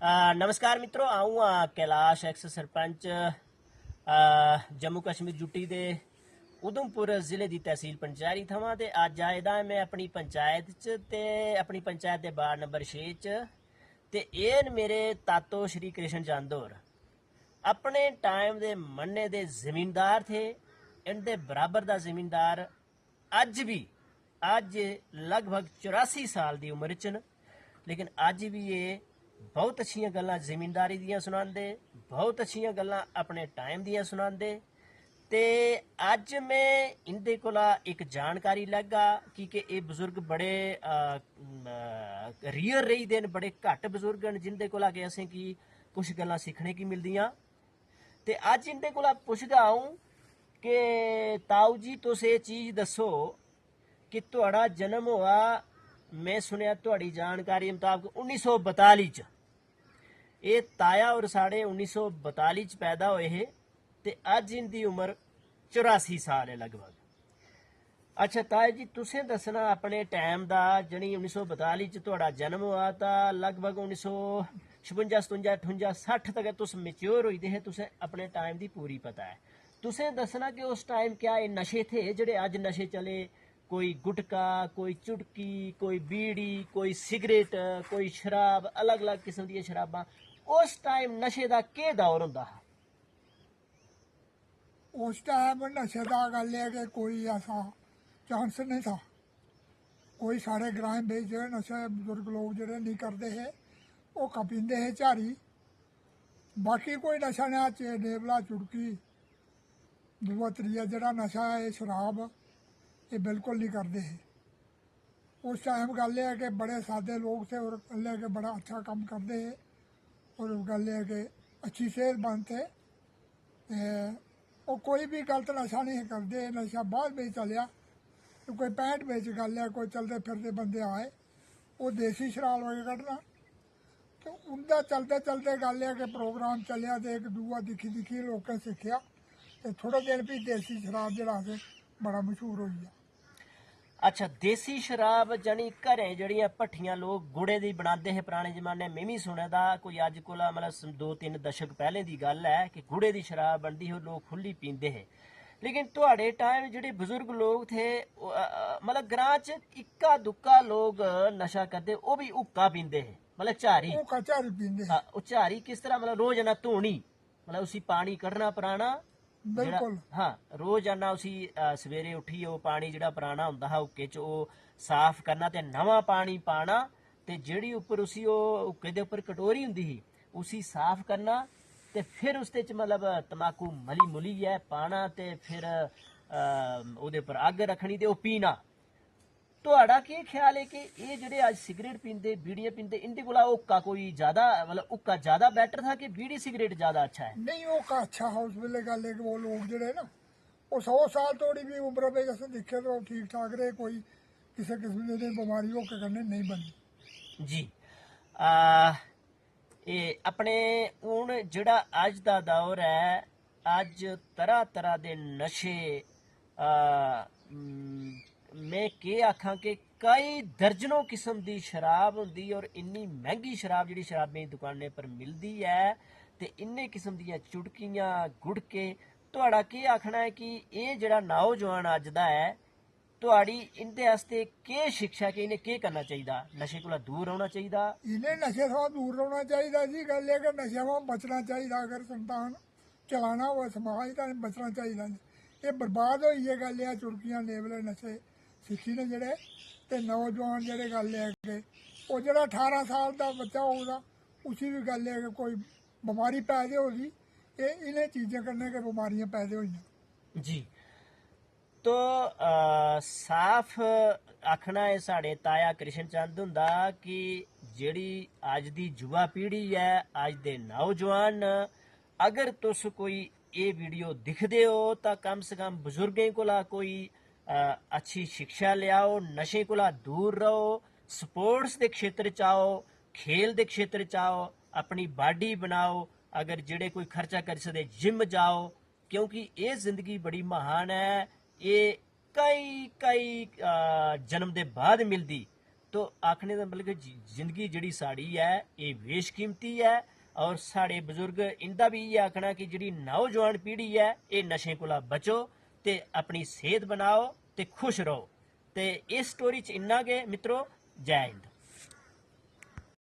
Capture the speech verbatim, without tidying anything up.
आ, नमस्कार मित्रो, अ'ऊं आं कैलाश, एक्स सरपंच, आ, जम्मू कश्मीर जुट्टी दे उधमपुर जिले दी तहसील पंचैरी थमां। ते अज्ज आए दा ऐ में अपनी पंचायत च, ते अपनी पंचायत दे वार्ड नंबर छे च। ते एह् न मेरे तातो श्री कृष्ण चंद होर। अपने टाइम दे मन्ने दे जमींदार थे, इंदे बराबर दा जमींदार अज्ज बी, अज्ज लगभग चौरासी साल दी उम्र च न, लेकिन अज्ज बी एह् बहुत अच्छियां गल्लां जमींदारी दियां सनांदे, बहुत अच्छियां गल्लां अपने टाइम दियां सनांदे। ते अज्ज में इंदे कोला इक जानकारी लैगा, की के एह् बजुर्ग बड़े, अ, अ, रेयर रेही दे न, बड़े घट्ट बजुर्ग न जिंदे कोला कि असेंगी कुछ गल्लां सिक्खने गी मिलदियां। ते अज्ज इंदे कोला पुच्छगा अ'ऊं कि ताऊ जी, तुस एह् चीज दस्सो कि थुआढ़ा जन्म होआ, में सुनेआ थुआढ़ी जानकारी मताबक उन्नी सौ बताली च। एह् ताया होर साढ़े उन्नी सौ बताली च पैदा होए हे ते अज्ज इंदी उम्र चौरासी साल ऐ लगभग। अच्छा ताया जी, तुसें दस्सना अपने टैम दा, जनी उन्नी सौ बताली च थुआढ़ा जन्म होआ तां लगभग उन्नी सौ छपुंजा, सतुंजा, ठुंजा, सट्ठ तगर तुस मैच्योर होई दे हे, तुसें अपने टाइम दी पूरी पता ऐ। तुसें दस्सना कि उस टाइम क्या एह् नशे थे जेह्ड़े अज्ज नशे चले, कोई गुटका, कोई चुटकी, कोई बीड़ी, कोई सिगरेट, कोई शराब, अलग-अलग किस्म दियां शराबां। उस टाइम नशे दा केह् दौर होंदा हा? उस टाइम नशे दा गल्ल एह् कि कोई ऐसा चांस नहीं था। कोई साढ़े ग्राएं बिच नशे बुजुर्ग लोग जेह्ड़े नहीं करदे हे, ओह् पींदे हे झारी। बाकी कोई नशा नेहा चे-, नेबला, चुटकी, दूआ त्रीया जेह्ड़ा नशा ऐ, एह् शराब, एह् बिल्कुल नहीं करदे हे। उस टाइम गल्ल एह् ऐ कि बड़े सादे लोग थे और गल्ल एह् ऐ कि बड़ा अच्छा कम्म करदे हे और गल्ल एह् ऐ कि अच्छी सेहतमंद थे। ते ओह् कोई बी गलत नशा नहीं करदे। नशा बाद बिच चलेआ, ते कोई पैंह्ठ बिच गल्ल ऐ, कोई चलदे फिरदे बंदे आए, ओह् देसी शराब लगे कड्ढना। ते उं'दा चलदे चलदे गल्ल एह् ऐ कि प्रोग्राम चलेआ ते इक दूआ दिक्खी दिक्खी लोकें सिक्खेआ, ते थोह्ड़े दिन फ्ही देसी शराब जेह्ड़ा असें बड़ा मशहूर होई गेआ। अच्छा, देसी शराब जानी घरें जेह्ड़ियां भट्ठियां लोक गुड़े दी बनांदे हे पराने जमाने, में बी सुने दा, कोई अज्ज कोला मतलब स-, दो तिन्न दशक पैह्लें दी गल्ल ऐ कि गुड़े दी शराब बनदी ही, लोक खु'ल्ली पींदे हे। लेकिन थुआढ़े टाइम जेह्ड़े बजुर्ग लोक थे, ओह्, अ, अ, मतलब ग्रां च इक्का दुक्का लोक नशा करदे, ओह् बी हुक्का पींदे हे, मतलब झारी। हुक्का झारी पींदे हे। हां, ओह् झारी किस तरह, मतलब रोज ना धोनी, मतलब उसी पानी कड्ढना पराना, जेह्ड़ा, बिल्कुल। हां, रोजाना उसी, अ, सवेरे उट्ठियै ओह् पानी जेह्ड़ा पराना होंदा हा हुक्के च, ओह् साफ करना ते नमां पानी पाना, ते जेह्ड़ी उप्पर उसी ओह् हुक्के दे उप्पर कटोरी होंदी ही, उसी साफ करना ते फिर उसदे च मतलब तमाकू मली मुलियै पाना ते फिर, अ, ओह्दे उप्पर अग्ग रक्खनी ते ओह् पीना। थुआढ़ा केह् ख्याल ऐ कि एह् जेह्ड़े अज्ज सिगरेट पींदे, बीड़ियां पींदे, इंदे कोला हुक्का कोई ज्यादा, मतलब हुक्का ज्यादा बेटर था कि बीड़ी सिगरेट ज्यादा अच्छा ऐ? नहीं, हुक्का अच्छा हा उस बेल्ले। गल्ल एह् कि ओह् लोक जेह्ड़े ना, ओह् सौ साल धोड़ी बी उम्र बिच असें दिक्खेआ ते ओह् ठीक ठाक रेह्, कोई किसै किस्म दी इ'नें बमारी हुक्के कन्नै नेईं बनी। जी। आ, एह् अपने हून जेह्ड़ा अज्ज दा दौर ऐ, अज्ज तरह तरह दे नशे, आ, म, में केह् आखां कि कई दर्जनों किस्म दी शराब होंदी और इन्नी मैंह्गी शराब जेह्ड़ी शराबें दी दुकानें पर मिलदी ऐ, ते इन्ने किस्म दियां चुटकियां, गुटके। थुआढ़ा केह् आखना ऐ कि एह् जेह्ड़ा नौजवान अज्ज दा ऐ, थुआढ़ी इंदे आस्तै केह् शिक्षा, कि इ'नें केह् करना चाहिदा? नशे कोला दूर रौह्ना चाहिदा? इ'नें नशे थमां दूर रौह्ना चाहिदा जी। गल्ल एह् कि नशे थमां बचना चाहिदा। अगर संतान चलाना होऐ समाज तां बचना चाहिदा। एह् बर्बाद होई गे। गल्ल एह् चुटकियां, नेबले, नशे सिक्खी ने जेह्ड़े, ते नौजवान जेह्ड़े, गल्ल एह् कि ओह् जेह्ड़ा ठारां साल दा बच्चा होग तां उसी बी, गल्ल एह् कि कोई बमारी पैदा होई दी, एह् इ'नें चीजें कन्नै गै बमारियां पैदा होइयां। जी। तो, अ, साफ आखना ऐ साढ़े ताया कृष्ण चंद हुंदा कि जेह्ड़ी अज्ज दी युवा पीढ़ी ऐ, अज्ज दे नौजवान न, अगर तुस कोई एह् वीडियो दिखदे ओ तां कम से कम बजुर्गें कोला कोई, अ, अच्छी शिक्षा लेआओ, नशे कोला दूर रहो, स्पोर्ट्स दे क्षेत्र च आओ, खेल दे क्षेत्र च आओ, अपनी बाडी बनाओ, अगर जेह्ड़े कोई खर्चा करी सकदे जिम जाओ, क्योंकि एह् जिंदगी बड़ी महान ऐ। एह् कई कई, अ, जन्म दे बाद मिलदी। तो आखने दा मतलब कि जि- जिंदगी जेह्ड़ी साढ़ी ऐ, एह् बेशकीमती ऐ। और साढ़े बजुर्ग, इंदा बी इ'यै आखना कि जेह्ड़ी नौजवान पीढ़ी ऐ, एह् नशें कोला बचो ते अपनी सेह्त बनाओ ते खुश रहो। ते इस स्टोरी च इन्ना गै मित्रो। जय हिंद।